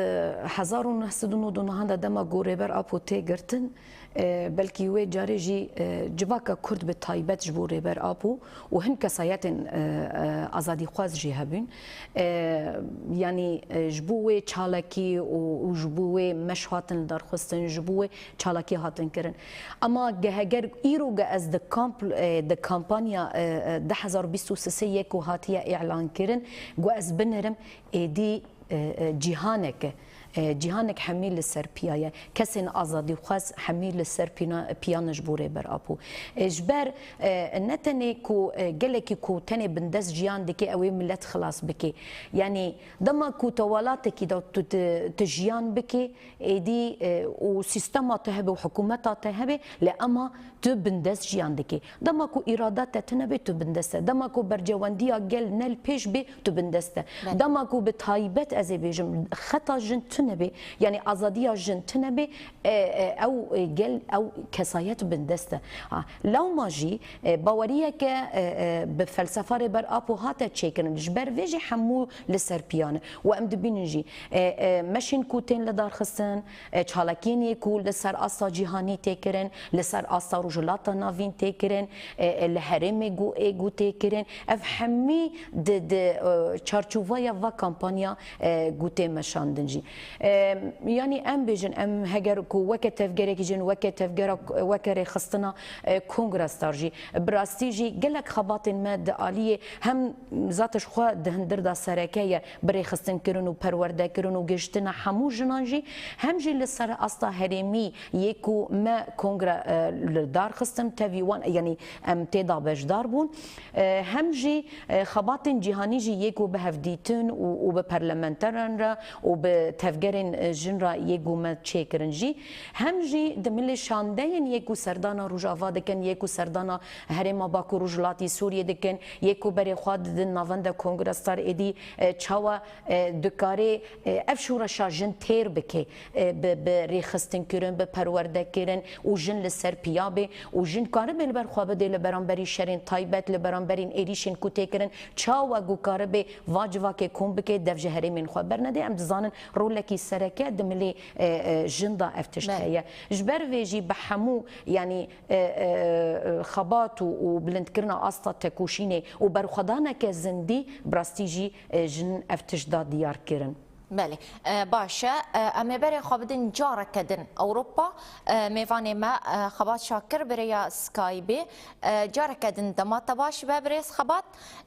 hezar û neh sed û nod û neh de dema ku Rêber Apo tê girtin, e, belkî wê carê jî, e, civaka Kurd bi taybet ji bo Rêber Apo û hin kesayetên, e, e, azadîxwaz jî hebûn. E, yanî, e, ji bo wê çalakî û, û ji bo wê meş hatin lidarxistin, ji bo wê çalakî hatin kirin. Ama ge-, heger îro ge ez di kamp, e, di kampanya, e, e, du hezar bîst û sê yê ku hatiye îlan kirin, ku ez binirim, êdî, e, e, cîhanek e. E, cîhanek hemî li ser piya ye. Kesên azadîxwaz hemî li ser pîna-, piya ne ji bo Rêber Apo. E, ji ber, e, ne tenê ku, e, gelekî ku tenê bindest jiyan dike, ew ê milet xilas bike. Yanî dema ku te welatekî de tu, tu, tu jiyan bike, êdî, e, û sîstema te hebe û hikûmeta te hebe, lê ema tu bindest jiyan dikî. Dema ku îrada te tune bê, tu bindest e. Dema ku bercewendiya gel ne li pêş bê, tu bindest e. Belê. Dema ku bi taybet ez ê bêjim, xeta jin tune bê, yanî azadiya jin tune bê, e, e, ew, e, gel, ew kesayet bindest e. Ha, lewma jî, e, baweriyeke, e, e, bi felsefa Rêber Apo hate çêkirin. Ji ber vê jî hemû li ser piya ne. Û em dibînin jî, e, e, meşên ku tên lidarxistin, e, çalakiyên yê ku li ser asta cîhanî tê kirin, li ser asta Rojhilata Navîn tê kirin, e, e, li herêmê ku ê ku tê kirin. Ev hemî di, di, e, çarçoveya va kampanya, e, ku tê meşandin jî. E, yanî em bêjin, em heger ku weke tevgerekî jin, weke tevgera, weke rêxistina, e, Kongra Star jî, bi rastî jî gelek xebatên me di aliyê hem zat ji xwe di hundir de sereke ye, bi rêxistinkirin û perwerdekirin û gihiştina hemû jinan jî, hem jî li ser asta herêmî yê ku me kongra, e, li dar xistin, tevî wan, yanî em tê de beşdar bûn. E, hem jî, e, xebatên cîhanî jî yê ku bi hevdîtin û, û bi parlamenteran re û bi tevgerên, e, jin re yê ku me çêkirin jî. Hem jî di milê şandeyên yê ku serdana Rojava dikin, yê ku serdana herêma Bakur Rojhilatî Sûriyê dikin, yê ku berê xwe didin navenda Kongra Star êdî, e, çawa, e, dikarê, e, ev şoreşa jin têr bike, e, bi, bi rêxistinkirin, bi perwerdekirin û jin li ser piya bê û jin karibe li ber xwe bidê li beramberî şerên taybet, li beramberîn êrîşên ku tê kirin, çawa ku karibe va civakê kom bike, dev ji herêmên xwe bernede. Em dizanin rolekî sereke di milê, e, e, jin de ev tişt Belê. heye. Ji ber vê jî bi hemû, yanî, e, e, e, xebat û, û bilindkirina asta tekoşînê û berxwedaneke zindî bi rastî jî, e, jin ev tişt da diyar kirin. Belê. E, baş e. E, em ê berê xwe bidin careke din Ewropa. E, mêvanê me, e, Xebat Şakir bi rêya Skypeê. E, careke din dema te baş be birêz Xebat.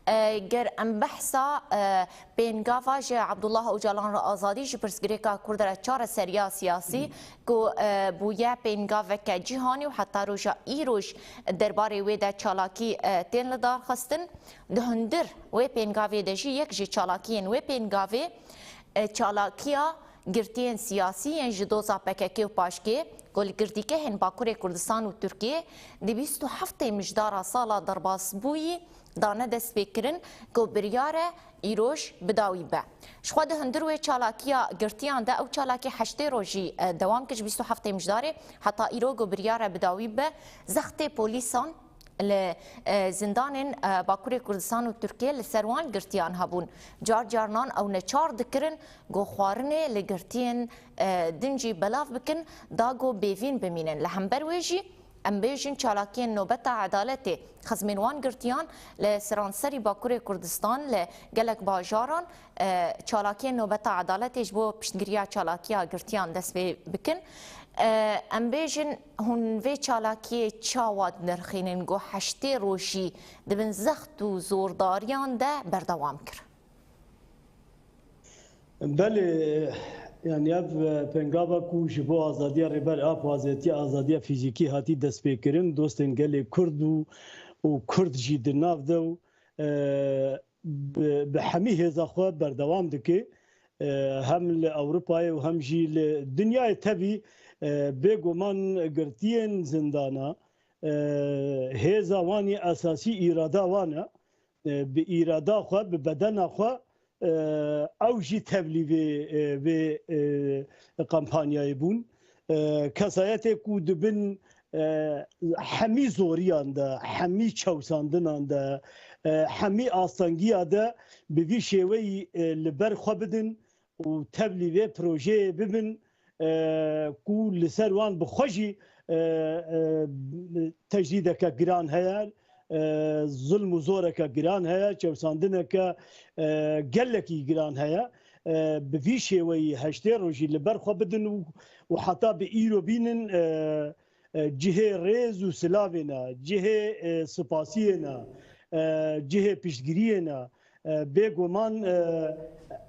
E, ger em behsa, e, pêngava ji Abdullah Ocalan re azadî ji pirsgirêka Kurd re çareseriya siyasî ku, e, bûye pêngaveke cîhanî û heta roja îroj derbarê wê de çalakî, e, tên lidarxistin. Di hundir wê pêngavê de jî yek ji çalakiyên wê pêngavê, e, çalakiya girtiyên siyasî yên ji doza P K K û PAJKê ku li girtîgehên Bakurê Kurdistan û Tirkiyê di bîst û heftê mijdara sala derbasbûyî dane destpêkirin ku biryar e îroj bi dawî be. Ji xwe di hundir wê çalakiya girtiyan de ew çalakî heştê rojî, e, dewam kir, ji bîst û heftê mijdarê heta îro ku biryar e bi dawî be, zextê polîsan li, e, zindanên, e, Bakurê Kurdistan û Tirkiyê li ser wan girtiyan hebûn. Car carinan ew neçar dikirin ku xwarinê li girtiyên, e, din jî belav bikin, da ku bêvîn bimînin. Li hember wê jî em bêjin çalakiyên Nobeta Edaletê xizmên wan girtiyan li seranserî Bakurê Kurdistan li gelek bajaran, e, çalakiyên Nobeta Edaletê ji bo piştgiriya çalakiya girtiyan dest pê bikin. E, em bêjin hûn vê çalakiyê çawa dinirxînin ku heştê rojî di bin zext û zordariyan de berdewam kir? Belê, yanî ev, e, pêngava ku ji bo azadiya Rêber Apo, azadiya, azadiya fîzîkî hatî destpêkirin, dostên gelê Kurd û, û Kurd jî di nav de û, e, bi, bi hemî hêza xwe berdewam dike. E, hem li Ewropayê û hem jî li dinyayê tevî, e, bêguman girtiyên zindana, e, hêza wan yê esasî îrada wan e. E, bi îrada xwe, bi bedena xwe, e, ew jî tevlî vê, e, vê, e, kampanyayê bûn. E, kesayetê ku di bin, e, hemî zoriyan de, hemî çewsandinan de, e, hemî astengiya de bi vî şêweyî, e, li ber xwe bidin û tevlî vê projeyê bibin, e, ku li ser wan bi xwe jî, e, e, tecrîdeke giran heye, e, zilm û zoreke giran heye, çewsandineke, e, gelekî giran heye. E, bi vî şêweyî heştê rojî li ber xwe bidin û, û heta bi îro bînin, e, e, cihê rêz û silavê ne, cihê, e, sipasiyê ne, e, cihê piştgiriyê ne. E, bêguman, e,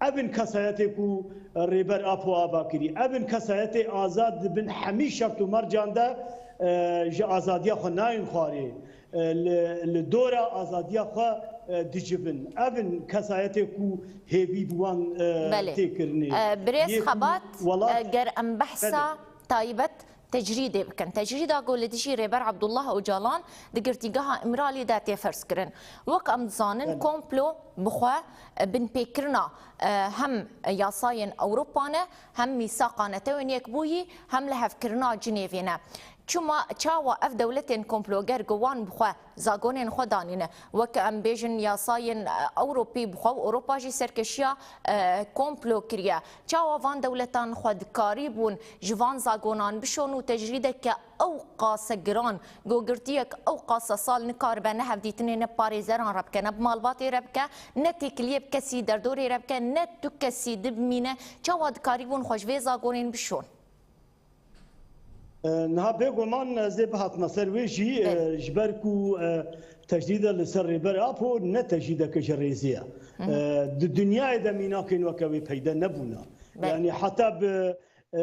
ev in kesayetê ku Rêber Apo ava kirî. Ev in kesayetê azad di bin hemî şert û mercan de, e, ji azadiya xwe nayên xwarê. E, li, li dora azadiya xwe, e, dicivin. Ev in kesayetê ku hêvî bi wan, e, Belê. tê kirinê. E, birêz Yê ku Xebat, welat e, ger em behsa Belê. taybet tecrîdê bikin. Tecrîda ku li dijî Rêber Abdullah Ocalan di girtîgeha Îmralî de tê ferzkirin. Wek em dizanin, Belê. komplo bi xwe binpêkirina, e, hem yasayên Ewropa ne, hem mîsaqa Netewên Yekbûyî, hem lihevkirina Cinêvê ne. Çima, çawa ev dewletên komploger ku wan bi xwe zagonên xwe danîne, wek em bêjin yasayên, e, Ewropî bi xwe û Ewropa jî serkeşiya, e, komplo kiriye. Çawa van dewletan xwe dikarîbûn ji van zagonan bişon û tecrîdeke ew qase giran, gogirtiyek ew qase sal nikaribe ne hevdîtinê, ne parêzeran re bike, ne bi malbatê re bike, ne têkiliyê bi kesî derdorê re bike, ne tu kesî di bimîne, çawa dikarîbûn xwe ji vê zagonên bişon? E, niha bêguman ez ê bihatima ser wê jî, Belê. e, ji ber ku, e, tecrîda li ser Rêber Apo ne tecrîdeke ji rêzê ye. Hı hı. E, di dinyayê de mînakên weke wê peyde nebûne. Belê. Yanî heta bi, e,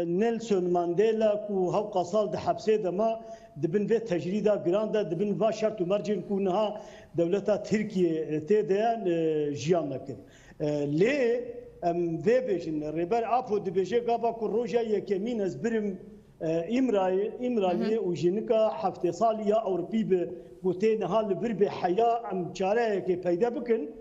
Nelson Mandela ku hewqa sal di hepsê de ma, di bin vê tecrîda giran de, di bin va şert û mercên ku niha dewleta Tirkiyê, e, tê de ye, e, jiyan nekir. E, lê em vê bêjin, Rêber Apo dibêje, gava ku roja yekemîn ez birim, e, Îmrayê-, Îmraliyê Hı hı. û jinika heftê salî ya Ewropî bi, ku tê niha li vir bê heya, em çareyekê peyde bikin.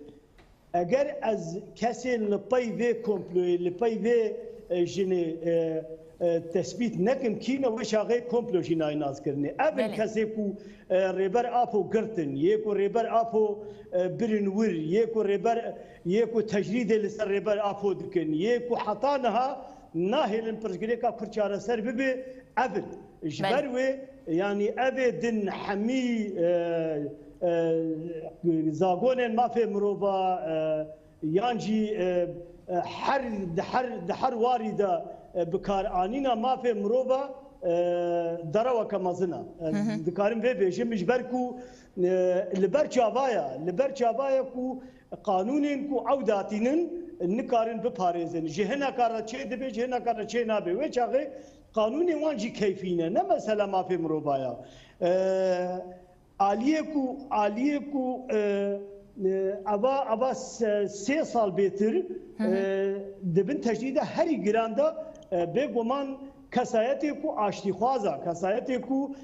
Eger ez kesên li pey vê komployê, li pey vê, e, jinê, e, e, tespît nekim kî ne, wê çaxê komplo jî nayê naskirinê. Ev in Belê. kesê ku, e, Rêber Apo girtin, yê ku Rêber Apo, e, birin wir, yê ku Rêber, yê ku tecrîdê li ser Rêber Apo dikin, yê ku heta niha nahêlin pirsgirêka Kurd çareser bibe, ev in. Ji Belê. ber wê, yanî ev ê din hemî, e, e, zagonên mafê mirova, e, yan jî, e, e, her, di her, di her warî de, e, bikaranîna mafê mirova, e, dereweke mezin e. E, Hı hı. dikarim vê bêjim, ji ber ku, e, li ber çava ye, li ber çava ye ku qanûnên ku ew datînin nikarin biparêzin. Ji hineka re çê dibe, ji hineka re çê nabe. Wê çaxê qanûnên wan jî keyfî ne. Ne mesela mafê mirova ye. E, Aliyê ku, aliyê ku, e, e, eva, eva se-, sê sal bêtir, Hı hı. e, di bin tecrîda herî giran de, e, bêguman kesayetê ku aştîxwaz e, kesayetê ku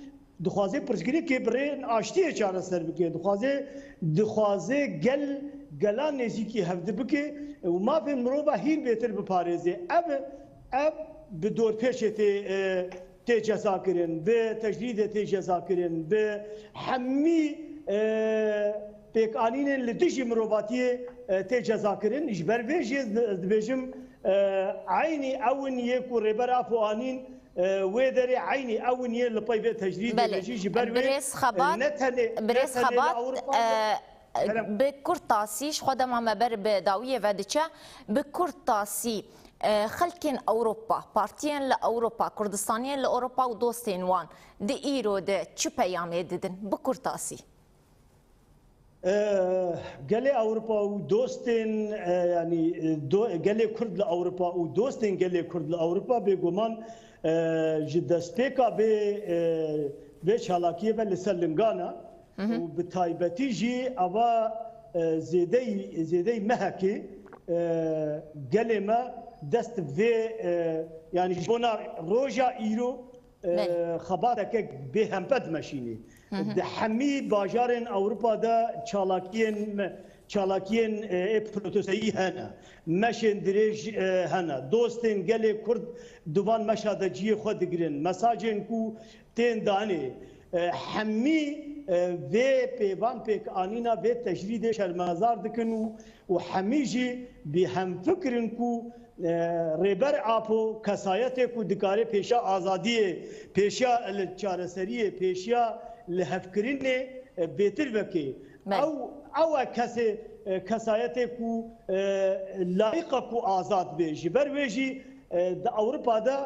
dixwaze pirsgirêkê bi rêyên aştiyê çareser bike, dixwaze, dixwaze gel, gelan nêzîkî hevdi bike û mafên mirova hîn bêtir biparêze. Ev, ev bi dorpêçê tê, e, tê cezakirin, bi tecrîdê tê cezakirin, bi hemî, e, pêkanînên li dijî mirovatiyê, e, tê cezakirin. Ji ber vê jî ez di-, ez dibêjim, e, eynî ew in yê ku Rêber Apo anîn, e, wê derê eynî ew in yê li pey vê tecrîdê Belê. de jî ji ber wê, Birêz Xebat, e, ne tenê, ne Birêz tenê li Xebat, Ewropa e, Kerem. Bi kurtasî, ji xwe dema me ber bi dawiyê ve diçe, bi kurtasî, e, xelkên Ewropa, partiyên li Ewropa, Kurdistaniyên li Ewropa û dostên wan di îro de çi peyamê didin? Bi kurtasî. E, gelê Ewropa û dostên, e, yanî, e, do-, gelê Kurd li Ewropa û dostên gelê Kurd li Ewropa bêguman, e, ji destpêka vê, e, vê çalakiyê ve li ser lingan e. Hı hı. Û bi taybetî jî ava, e, zêdeyî, zêdeyî mehekê, e, gelê me dest vê, e, yanî ji bona roja îro, e, Belê. xebateke bêhempe dimeşînê. Hı hı. Di hemî bajarên Ewropa de çalakiyên me-, Çalakiyên, e, ê protesteyî hene. Meşên dirêj, e, hene. Dostên gelê Kurd di van meşa de cihê xwe digirin. Mesajên ku tên danê, e, hemî, e, vê pêvan pêkanîna vê tecrîdê şermezar dikin û, û hemî jî bi hemfikir in ku, e, Rêber Apo kesayetê ku dikare pêşiya azadiyê, pêşiya li çareseriyê, pêşiya lihevkirinê, e, bêtir vekê. Belê. Ew, ew e kesê, e, kesayetê ku, e, layiq e ku azad bê. Ji ber wê jî, e, di Ewropa de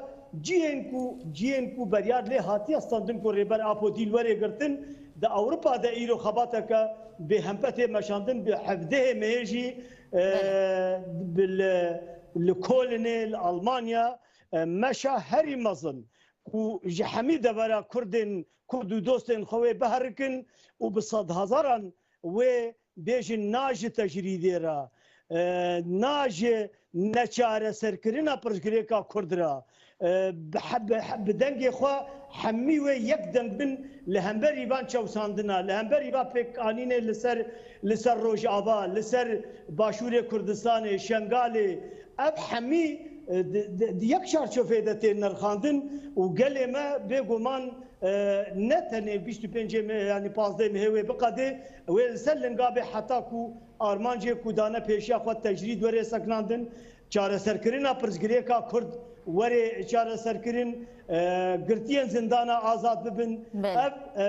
cihên ku, cihên ku beryar lê hatiye standin ku Rêber Apo dîl were girtin, di Ewropa de îro xebateke bêhempe tê meşandin, bi hevdehê mehê jî, e, Belê. bi li, li Kolinê, li Almanya, e, meşa herî mezin ku ji hemî devera Kurdên, Kurd û dostên xwe wê biherikin û bi sedhezaran wê bêjin na ji tecrîdê re, e, na ji neçareserkirina pirsgirêka Kurd re, e, bi he-, bi he-, bi dengê xwe hemî wê yek deng bin li hemberî van çewsandina, li hemberî va pêkanînê li ser, li ser Rojava, li ser Başûrê Kurdistanê, Şengalê, ev hemî, e, di, di, di yek çarçoveyê de tên nirxandin û gelê me bêguman, e, ne tenê bîst û pêncê mehê, yanî pazdeh mehê wê biqedê, wê li ser linga bê heta ku armancê ku dane pêşiya xwe tecrîd were sekinandin, çareserkirina pirsgirêka Kurd were çareserkirin, e, girtiyên zindana azad bibin. Belê. Ev, e,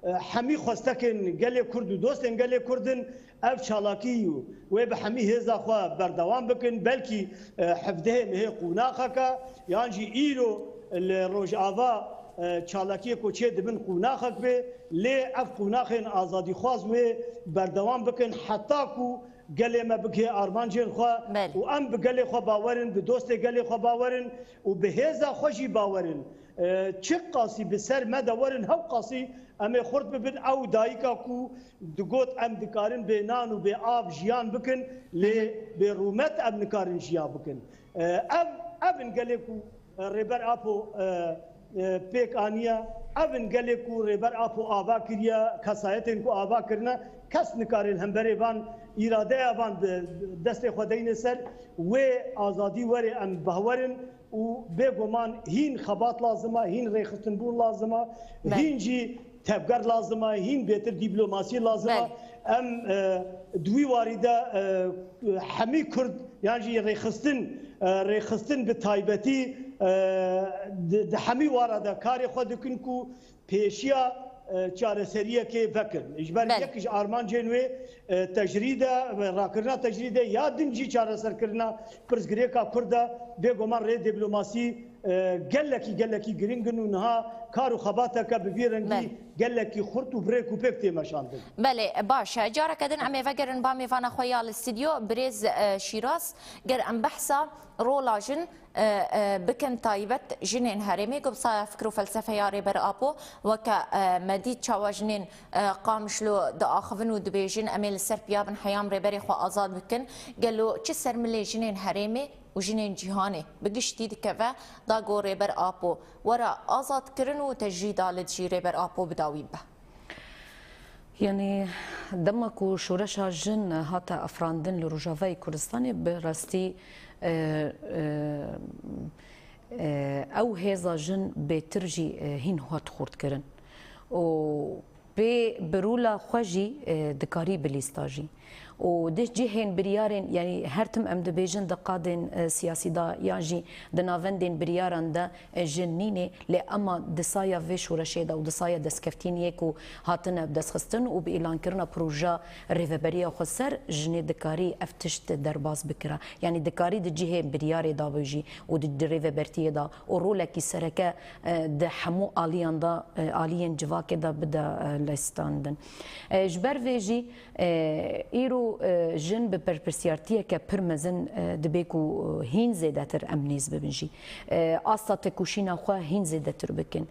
e, hemî xwestekên gelê Kurd û dostên gelê Kurd in. Ev çalakî wê bi hemî hêza xwe berdewam bikin. Belkî, e, hevdehê mehê qonaxeke, yan jî îro li Rojava, e, çalakiyê ku çê dibin qonaxek bê, lê ev qonaxên azadîxwaz wê berdewam bikin heta ku gelê me bigihê armancên xwe Belê. û em bi gelê xwe bawer in, bi dostê gelê xwe bawer in û bi hêza xwe jî bawer in. E, çi qasî bi ser me de werin, hew qasî em ê xurt bibin. Ew dayika ku digot, em dikarin bê nan û bê av jiyan bikin, lê Hı hı. bê rûmet em nikarin jiyan bikin. E, ev, ev in gelê ku, e, Rêber Apo, e, e, pêk aniye, ev in gelê ku Rêber Apo ava kiriye, kesayetên ku ava kirine, kes nikarin hemberê van, îradeya van bi destê xwe deyne ser, wê azadî were em behwerin. Û bêguman hîn xebat lazim e, hîn rêxistinbûn lazim e, Belê. hîn jî tevger lazim e, hîn bêtir dîplomasî lazim e. Belê. Em, e, di wî warî de, e, hemî Kurd yan jî rêxistin, e, rêxistin bi taybetî, e, di, di hemî wara de karê xwe dikin ku pêşiya, e, çareseriyekê vekin. Ji ber Belê. yek ji armancên wê, e, tecrîd e, rakirina tecrîdê ya din jî çareserkirina pirsgirêka Kurd e. Bêguman rê dîplomasî, e, gelekî, gelekî giring in û niha kar û xebateke bi vî rengî Belê. gelekî xurt û bi rêk û pêk tê meşandin. Belê, baş e. Careke din em ê vegerin ba mêvana xwe ya li stûdyo, birêz, e, Şîraz. Ger em behsa rola jin, e, e, bikin taybet jinên herêmê, ku bi saya fikir û felsefeya Rêber Apo, weke, e, me dît çawa jinên, e, Qamişlo diaxivin û dibêjin, em ê li ser piya bin heyam rêberê xwe azad bikin. Gelo çi ser milê jinên herêmê û jinên cîhanê bi giştî dikeve, da ku Rêber Apo were azadkirin û tecrîda li dijî Rêber Apo bi dawî bibe? Yanî dema ku şoreşa jin hate afirandin li Rojavayê Kurdistanê, bi rastî, e, e, e, ew hêza jin bêtir jî, e, hîn hat xurt kirin. Û pê bi rola xwe jî, e, dikarî bi lîsta jî. Û di cihên biryarên, yanî her tim em dibêjin di qadên, e, siyasî de yan jî di navendên biryaran de, e, jin nînê, lê ema di saya vê şoreşê de û di saya destkeftîniyê ku hatine destxistin û bi îlankirina proja rêveberiya xweser, jinê dikarî ev tişt derbas bikira. Yanî dikarî di cihê biryarê de bijî û di, di rêvebertiyê de û rolekî sereke, e, di hemû aliyan de, e, aliyên civakê de bide, e, lêstandin. E, ji ber vê jî, e, îro, e, jin bi berpirsiyartiyeke pir mezin, e, dibê ku, e, hîn zêdetir em nêz bibin jî. E, asta tekoşîna xwe hîn zêdetir bikin.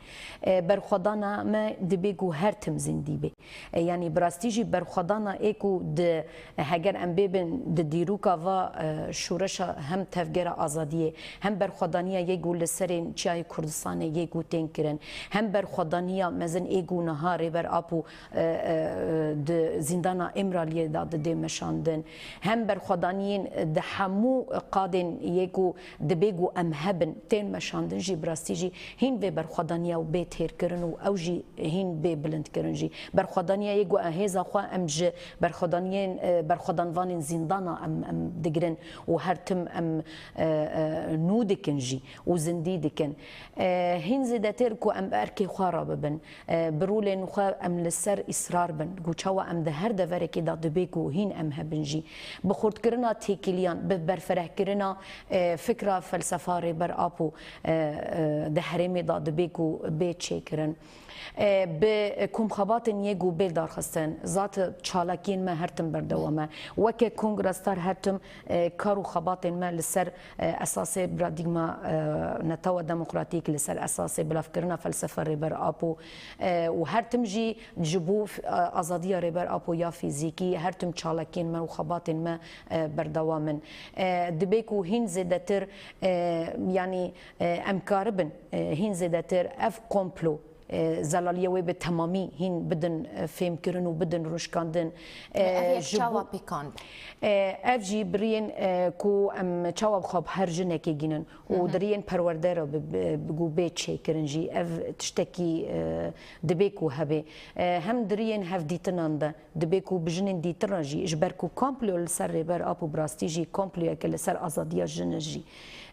E, berxwedana me dibê ku her tim zindî be. E, yanî bi rastî jî berxwedana ê ku di, heger em bêbin di dîroka va, e, şoreşa hem tevgera azadiyê, hem berxwedaniya yê ku li serên Çiyayê Kurdistanê yê ku tên kirin, hem berxwedaniya mezin ê ku niha Rêber Apo, e, e, di zîndana Îmraliyê de didê me meşandin, hem berxwedaniyên di hemû qadên yê ku dibê ku em hebin tên meşandin jî, bi rastî jî hîn vê berxwedaniya û bê têrkirin û ew jî hîn bê bilindkirin jî. Berxwedaniya yê ku hêza xwe em ji berxwedaniyên, e, berxwedanvanên zîndana em, em digirin û her tim em, e, e, nû dikin jî û zindî dikin. E, hîn zêdetir ku em bi erkê xwe re bibin, e, bi rolên xwe em li ser îsrar bin, ku çawa em di her deverekê de dibê ku hîn em hebin jî. Bi xurtkirina têkiliyan, bi berfirehkirina, e, fikra felsefa Rêber Apo, e, e, di herêmê de dibê ku bê çêkirin. E, bi komxebatên yê ku bê darxistin, zat çalakiyên me her tim berdewam e. Weke Kongra Star her tim, e, kar û xebatên me li ser, e, esasê paradîgma, e, Netewa Demokratîk, li ser esasê bilavkirina felsefa Rêber Apo, e, û her tim jî ji bo f-, e, azadiya Rêber Apo ya fîzîkî, her tim çalakiyên me û xebatên me, e, berdewam in. E, dibê ku hîn zêdetir, e, yanî, e, em karibin, e, hîn zêdetir ev komplo, e, zelaliya wê bi temamî hîn bidin, e, fêmkirin û bidin rûnişkandin. Ev E, yek ji çawa bo-, pêkan be? E, ev jî biriyên, e, ku em çawa bi xwe bi her jinekê gînin û Hı hı. diriyên perwerde re bi, bi, bi ku bê çêkirin jî, ev tiştekî, e, dibê ku hebe. E, hem diriyên hevdîtinan de dibê ku bi jinên dîtin re jî, ji ber ku komplo li ser Rêber Apo bi rastî jî komployeke li ser azadiya jin e jî.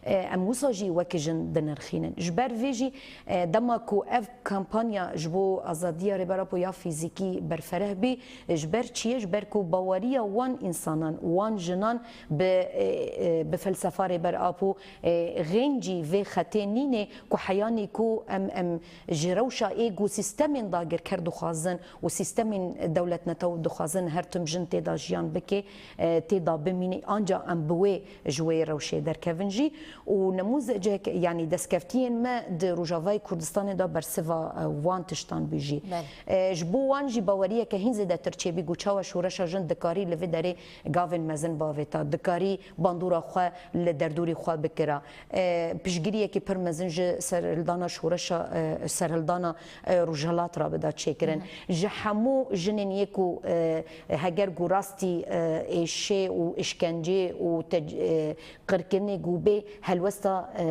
E, em wisa jî wekî jin dinirxînin. Ji ber vê jî, e, dema ku ev kampanya ji bo azadiya Rêber Apo ya fîzîkî berfereh bî, ji ber çi ye? Ji ber ku baweriya wan însanan, wan jinan bi, e, e, bi felsefa Rêber Apo, e, xêncî vê xetê nîne ku heyanî ku em, em ji rewşa ê ku sîstemên dagirker dixwazin û sîstemên dewletnetew dixwazin her tim jin tê de jiyan bike, e, tê de bimîne, anca em bi wê ji wê rewşê derkevin jî. Û nemûzecek, yanî destkeftiyên me di Rojavayê Kurdistanê de bersiva, e, wan tiştan bî jî. Belê. E, ji bo wan jî baweriyeke hîn zêdetir çêbî ku çawa şoreşa jin dikarî li vê derê gavên mezin bavêta, dikarî bandora xwe li derdorî xwe bikira. E, piştgiriyekî pir mezin ji serhildana şoreşa, e, serhildana, e, Rojhilat re bida çêkirin. Hı hı. Ji hemû jinên yê ku, e, heger ku rastî, e, êşê û îşkencê û te-, e, qirkirinê ku bê helwesta, e,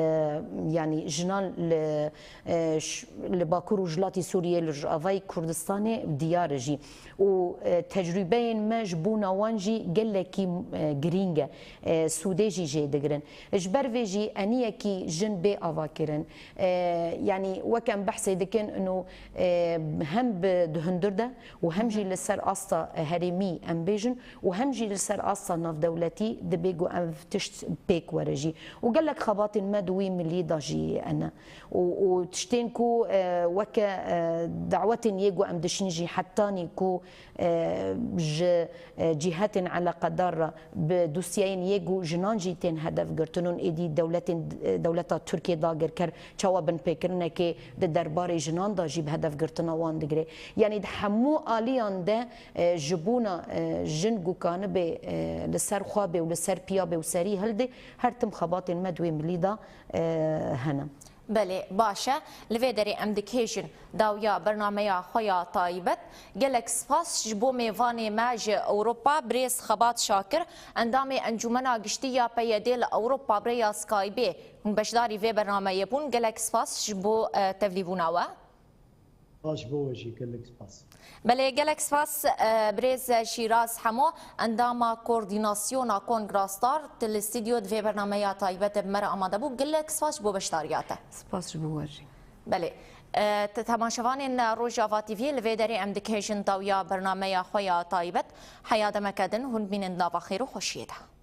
yanî jinan li, e, ş-, li Bakur Rojhilatî Sûriyê, li Rojavayê Kurdistanê diyar e jî. Û, e, tecrûbeyên me ji bona wan jî gelekî, e, girîng e. E, sûdê jî jê digirin. Ji ber vê jî eniyekî jin bê avakirin. E, yanî wek em behsê dikin, ino, e, hem bi, di hundir de û hem jî Hı hı. li ser asta herêmî em bêjin û hem jî li ser asta navdewletî dibê ku ev tişt pêk were jî. Û gelek xebatên me di wî milî de jî hene. Û, û tiştên ku, e, weke, e, dawetên yê ku em dişîn jî hetanî ku, e, ji, e, cîhetên eleqedar re bi dosyayên yê ku jinan jî tên hedef girtin û êdî dewletên, e, dewleta Tirkiyê dagirker çawa binpêkirinekê di derbarê jinan de jî bi hedef girtina wan digire. Yanî di hemû aliyan de, e, ji bona, e, jin ku kanibê, e, li ser xwe bê û li ser piya bê û serî hildê, her tim xebatên me di wê milî de, e, hene. Belê, baş e. Li vê derê em dikêjin dawiya bernameya xwe ya taybet. Gelek spas ji bo mêvanê me ji Ewropa, birêz Xebat Şakir, endamê Encûmena Giştî ya P Y D li Ewropa, bi rêya Skypeê hûn beşdarî vê bernameyê bûn. Gelek spas ji bo, e, tevlîbûna we. Spas ji bo we jî, gelek spas. Belê, gelek spas, e, birêz Şîraz Hemo, endama koordînasyona Kongra Star, tu li stûdyo di vê bernameya taybet de bi me re amade bû. Gelek spas ji bo beşdariya te. Spas ji bo we jî. Belê. E, te-, temaşevanên Rojava T V, li vê derê em dikêjin dawiya bernameya xwe ya taybet. Heya demeke din hûn bimînin di nava xêr û xweşiyê de.